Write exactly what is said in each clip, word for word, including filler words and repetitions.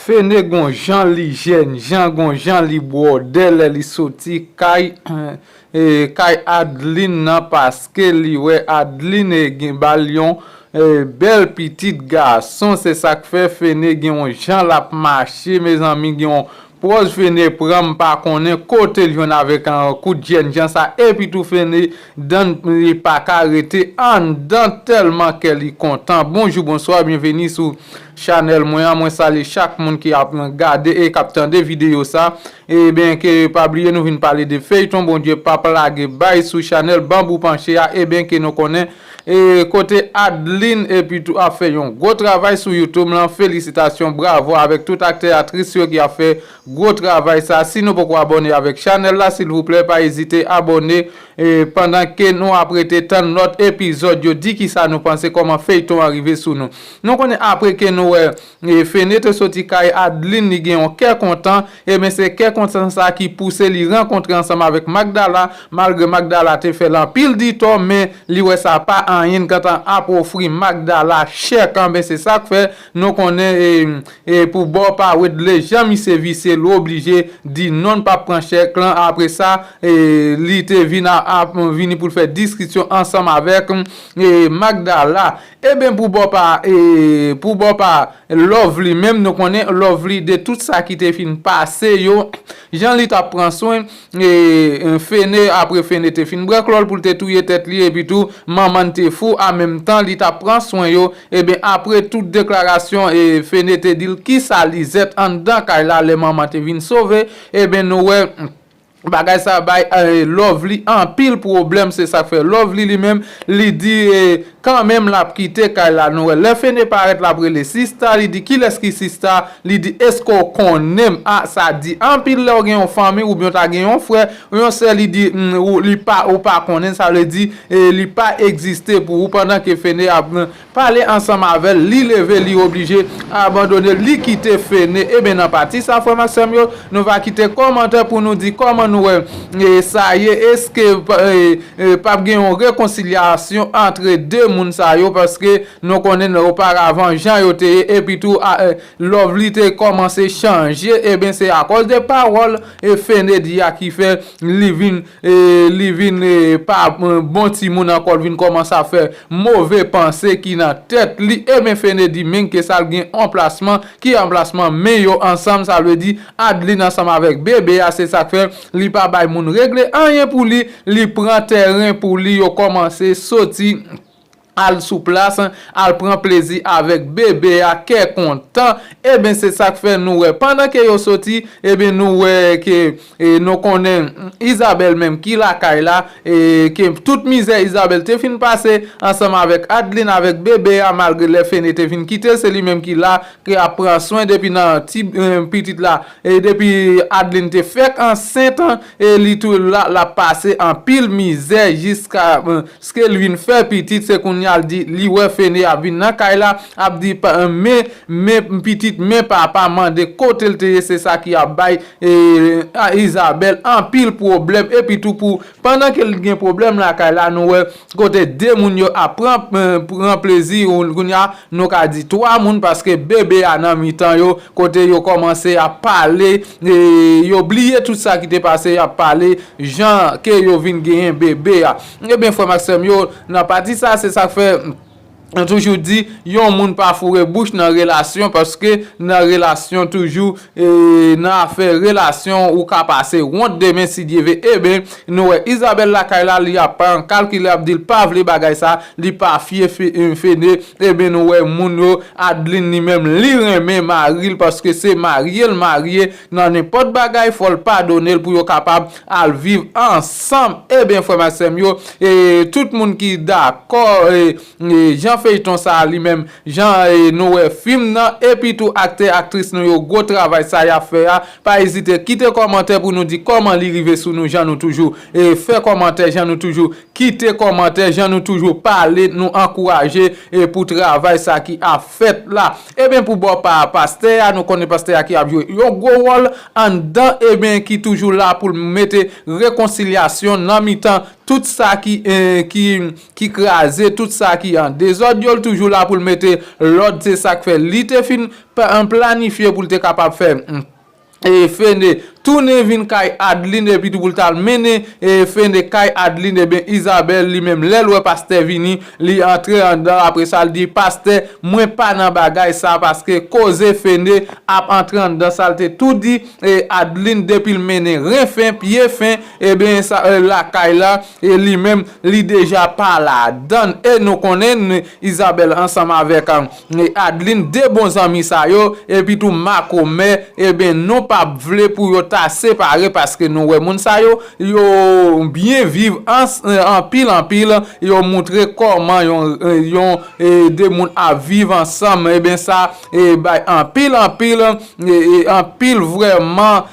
Fene gon jan li jènjan, gon jan li bwòdè lè li soti kay, e, kay Adeline nan, paske li wè Adeline, e, gen ba l yon, e, bèl pitit gason. Se sa k fè Fene gen yon jan l ap mache, mezanmi, gen yon pòz Fene pran, m pa konnen kote l jwenn avèk, e, kout jènjan sa. Epi tou Fene, dan li pa ka rete anndan tèlman kè li kontan. Bonjou, bonswa, byenveni sou chanèl mwen an. Mwen salye chak moun ki ap gade e k ap tande videyo sa. Ebyen, ke pa bliye nou vin pale de feyton Bondye p ap lage bay sou chanèl Banbou Panche a. Ebyen, ke nou konnen, e, kote Adeline epi tou ap fè yon gwo travay sou YouTube lan. Felisitasyon, bravo avèk tout aktè, aktris yo ki ap fè gwo travay sa. Si nou poko abòne avèk chanèl la, silvouplè, pa ezite abòne, e, pandan ke nou ap rete tann lòt epizòd yo. Di kisa nou panse, kòman feyton an rive sou nou. Nou konnen apre ke nou wè, e, Fene te soti kay Adeline, li gen yon kè kontan, ebyen se kè kontan sa ki pouse li rankontre ansanm avèk Magdala, malgre Magdala te fè l anpil ditò, men li wè sa pa anyen, gentan ap ofri Magdala chèk an, ben se sa k fè nou konnen, e, e pou bò pa Wedley, jan misye visye, l oblije di non, l p ap pran chèk lan. Apre sa, e, li te vin a, a, vini pou l fè diskisyon ansanm avèk, e, Magdala. Ebyen, pou bò pa, e, pou bò pa Lovely menm, nou konnen Lovely de tout sa ki te fin pase yo, jan li t ap pran swen, e, Fene, apre Fene te fin bwè klò l pou l te touye tèt li, epi tou, manman l te fou, an menm tan, li t ap pran swen yo. Ebyen, apre tout deklarasyon, e, Fene te di l kisa Lizèt anndan kay la, lè manman te vin sove, ebyen, nou wè, bagay sa bay, e, Lovely anpil pwoblèm, se sa k fè Lovely li menm, li di, e, kanmenm l ap kite kay la. Nou wè, lè Fene parèt, l ap rele sista, li di, "Kilès ki sista?" Li di, "Èske w konnen m?" A, sa di anpil lè w gen yon fanmi oubyen w ta gen yon frè, yon sè, li di, "Hmm, ou, li pa, ou pa konnen," sa vle di, e, li pa egziste pou ou, pandan ke Fene ap, hmm, pale ansanm avè l, li leve, li oblije abandone, li kite Fene. Ebyen, nan pati sa, frè m ak sè m yo, nou va kite kòmantè pou nou di kòman nou wè, e, sa ye, èske, e, e, p ap gen yon rekonsilyasyon antre de moun sa yo, paske nou konnen oparavan jan yo te ye, epi tou, a, e, Lovely te kòmanse chanje, ebyen, se akòz de pawòl, e, Fene di a ki fè li vin, e, li vin, e, pa, e, bon timoun ankò, l vin kòmanse ap fè move panse ki nan tèt li. Ebyen, Fene di menm ke sa l gen anplasman, ki anplasman men yo ansanm, sa vle di Adeline ansanm avèk bebe a, se sa k fè li pa bay moun regle anyen pou li, li pran tèren pou li, yo kòmanse soti al sou plas, al pran plezi avèk bebe a, kè kontan. Ebyen, se sa k fè nou wè, pandan ke yo soti, ebyen, nou wè ke, e, nou konnen Isabelle menm ki lakay la, e, ke tout mizè Isabelle te fin pase ansanm avèk Adeline, avèk bebe a, malgre lè Fene te vin kite l, se li menm ki la, ki ap pran swen depi nan ti, e, pitit la. E depi Adeline te fèk ansent, e li tou la, l ap pase anpil mizè jiska, e, ske l vin fè pitit, se kounye a l di, li wè Fene ap vin nan kay la, ap di, pa, men, men pitit, men papa, mande kote l te ye, se sa ki ap bay, e, a Isabelle anpil pwoblèm, epi tou pou, pandan ke l gen pwoblèm lakay la, nou wè kote de moun yo ap pran, e, pran plezi, ou kounye a, nou ka di twa moun, paske bebe a nan mitan yo, kote yo kòmanse ap pale, e, yo bliye tout sa ki te pase, y ap pale jan ke yo vin genyen bebe a. Ebyen, frè m ak sè m yo, nan pati sa, se sa k fè, m toujou di, yon moun pa foure bouch nan relasyon, paske nan relasyon toujou, e, nan afè relasyon, ou ka pase wont demen, si Dye ve. Ebyen, nou wè Isabelle lakay la, li ap pran kalkile, ap di l pa vle bagay sa, li pa fye Fe-, e, Fene. Ebyen, nou wè moun yo, Adeline li menm, li renmen mari l, paske se marye l marye, nan nenpòt bagay, fò l padone l pou yo kapab al viv ansanm. Ebyen, frè m ak sè m yo, e, tout moun ki dakò, e, e, jan feyton sa a li menm, jan, e, nou wè fim nan, epi tou aktè, aktris nou yo, gwo travay sa y ap fè a, pa ezite kite kòmantè pou nou di kòman li rive sou nou, jan nou toujou, e, fè kòmantè, jan nou toujou kite kòmantè, jan nou toujou pale, nou ankouraje, e, pou travay sa ki ap fèt la. Ebyen, pou bò pa pastè a, nou konnen pastè a ki ap jwe yon gwo wòl anndan, ebyen, ki toujou la pou l mete rekonsilyasyon nan mitan tout sa ki, e, ki, ki kraze, tout sa ki an dezòd. lòd yo, l toujou la pou l mete lòd. Se sa k fè li te fin planifye pou l te kapab fè e Fene tounen vin kay Adeline epi tou pou l t al mennen e Fene kay Adeline. Ebyen Isabelle li menm lè l wè pastè vini, li antre anndan, apre sa l di pastè, mwen pa nan bagay sa paske koze Fene ap antre anndan sa l te tou di e Adeline depi l mennen ren fen pye fen ebyen sa e lakay la e li menm li deja pa ladann. E nou konnen Isabelle ansanm avèk Adeline de bon zanmi sa yo epi tou makomè ebyen nou p ap vle pou yo ta separe paske nou wè moun sa yo yo byen viv anpil anpil. Yo moutre kòman yon yon de moun ap viv ansanm ebyen sa e bay anpil anpil anpil vrèman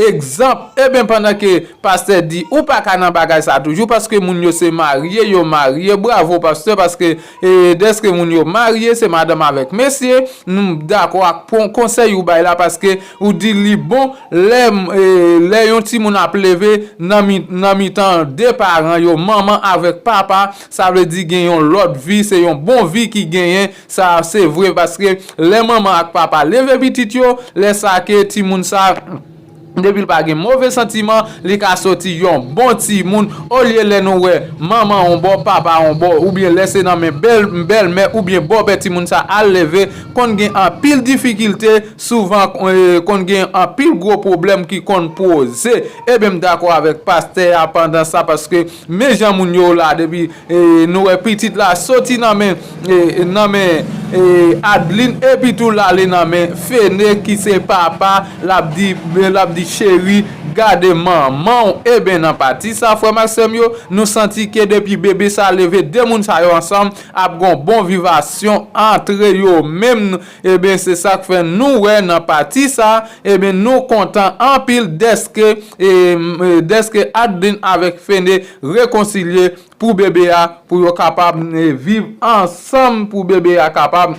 egzanp. Ebyen pandan ke pastè di ou pa ka nan bagay sa toujou paske moun yo se marye yo marye bravo pastè paske e dèske moun yo marye se madanm avèk mesye nou dakò ak konsèy ou bay la paske ou di li bon lè lè yon timoun ap leve nan mitan de paran yo manman avèk papa sa vle di gen yon lòt vi se yon bon vi ki genyen. Sa se vre paske lè manman ak papa leve pitit yo lè sa ke timoun sa depi l pa gen move santiman li ka soti yon bon timoun. Olye lè nou wè manman yon bò papa yon bò oubyen lè se nan men bèl bèlmè oubyen bòpè timoun sa al leve konn gen anpil difikilte souvan konn gen anpil gwo pwoblèm ki konn poze. Ebyen m dakò avèk pastè a pandan sa paske men jan moun yo la depi nou wè pitit la soti nan men nan men Adeline epi tou l ale nan men Fene ki se papa l ap di l ap di cheri gade manman w. Ebyen nan pati sa frè m ak sè m yo nou santi ke depi bebe sa leve de moun sa yo ansanm ap gon bon vivasyon antre yo menm. Ebyen se sa k fè nou wè nan pati sa ebyen nou kontan anpil dèske dèske Adeline avèk Fene rekonsilye pou bebe a pou yo kapab viv ansanm pou bebe a kapab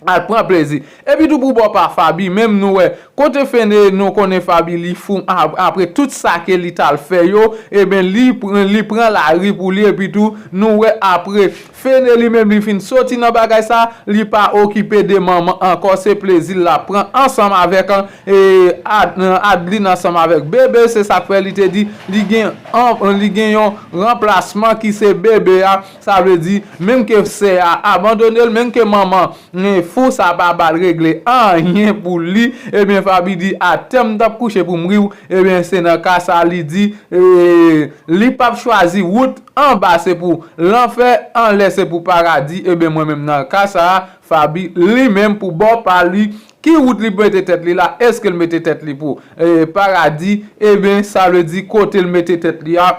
al pran plezi. Epi tou pou bò pa Faby menm nou wè kote Fene nou konnen Faby li fou apre tout sa ke li t al fè yo ebyen li li pran lari pou li epi tou nou wè apre Fene li menm li fin soti nan bagay sa li pa okipe de manman ankò se plezi l ap pran ansanm avèk Adeline ansanm avèk bebe se sa k fè li te di li gen li gen yon ranplasman ki se bebe a. Sa vle di menm ke sè a abandone l menm ke manman fou sa pa ba l regle anyen pou li. Ebyen Faby di atè m t ap kouche pou m ri w. Ebyen se nan ka sa li di li p ap chwazi wout anba se pou lanfè anlè se pou paradi. Ebyen mwen menm nan ka sa Faby li menm pou bò pa li ki wout li mete tèt li la èske l mete tèt li pou paradi? Ebyen sa vle di kote l mete tèt li a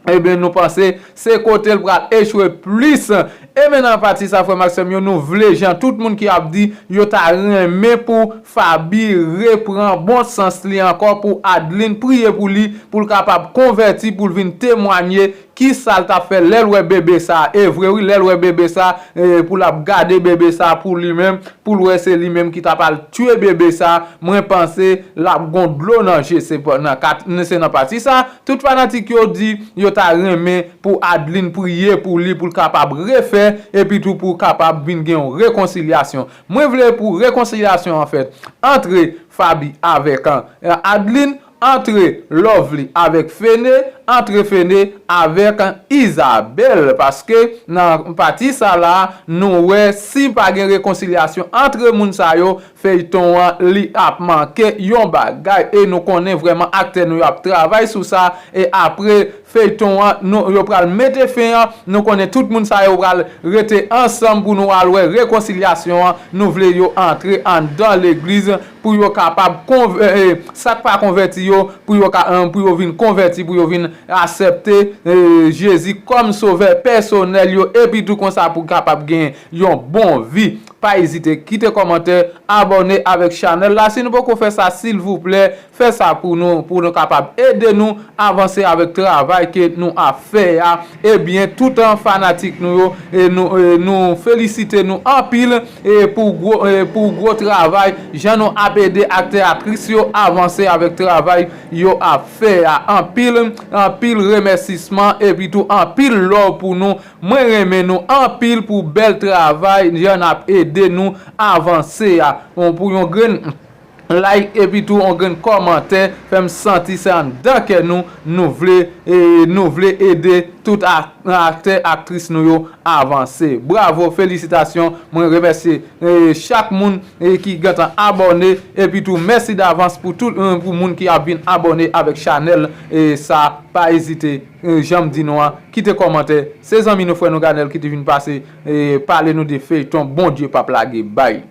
ebyen nou panse se kote l pral echwe plis. Ebyen nan pati sa frè m ak sè m yo nou vle jan tout moun ki ap di yo ta renmen pou Faby repran bon sans li ankò pou Adeline priye pou li pou l kapab konvèti pou l vin temwanye kisa l t ap fè lè l wè bebe sa. E vre wi lè l wè bebe sa pou l ap gade bebe sa pou li menm pou l wè se li menm ki t ap al tiye bebe sa mwen panse l ap gon dlo nan je se nan kat se nan pati sa tout fanatik yo di yo ta renmen pou Adeline priye pou li pou l kapab refè epi tou pou kapab vin gen yon rekonsilyasyon. Mwen vle pou rekonsilyasyon an fèt antre Faby avèk Adeline antre Lovely avèk Fene antre Fene avèk Isabelle paske nan pati sa la nou wè si pa gen rekonsilyasyon antre moun sa yo feyton an li ap manke yon bagay e nou konnen vrèman aktè nou yo ap travay sou sa e apre feyton an nou yo pral mete fen an nou konnen tout moun sa yo pral rete ansanm pou nou al wè rekonsilyasyon an nou vle yo antre anndan legliz pou yo kapab sa k pa konvèti yo pou yo ka pou yo vin konvèti pou yo vin aksepte Jezi kòm sovè pèsonèl yo epi tou konsa pou kapab gen yon bon vi. pa ezite kite kòmantè, abòne avèk chanèl la. Si nou poko fè sa, silvouplè, fè sa pou nou, pou nou kapab ede nou avanse avèk travay ke nou ap fè a. Ebyen, tout an fanatik nou yo, e nou, e nou felisite nou anpil, e pou gwo, e pou gwo travay, jan nou ap ede aktè, aktris yo avanse avèk travay yo ap fè a. Anpil, anpil remèsisman, epi tou anpil love pou nou. Mwen renmen nou anpil pou bèl travay, jan n ap ede nou avanse a. Bon, pou yon grenn like, epi tou yon grenn kòmantè, fè m santi se anndan kè nou, nou vle, e nou vle ede tout a-, aktè, aktris nou yo avanse. Bravo, felisitasyon, mwen remèsye, e, chak moun, e, ki gentan abòne, epi tou mèsi davans pou tout, e, pou moun ki ap vin abòne avèk chanèl, e, sa, pa ezite, e, jan m di nou an, kite kòmantè, se zanmi nou, frè nou Ganèl ki te vin pase, e, pale nou de feyton Bondye p ap lage bay.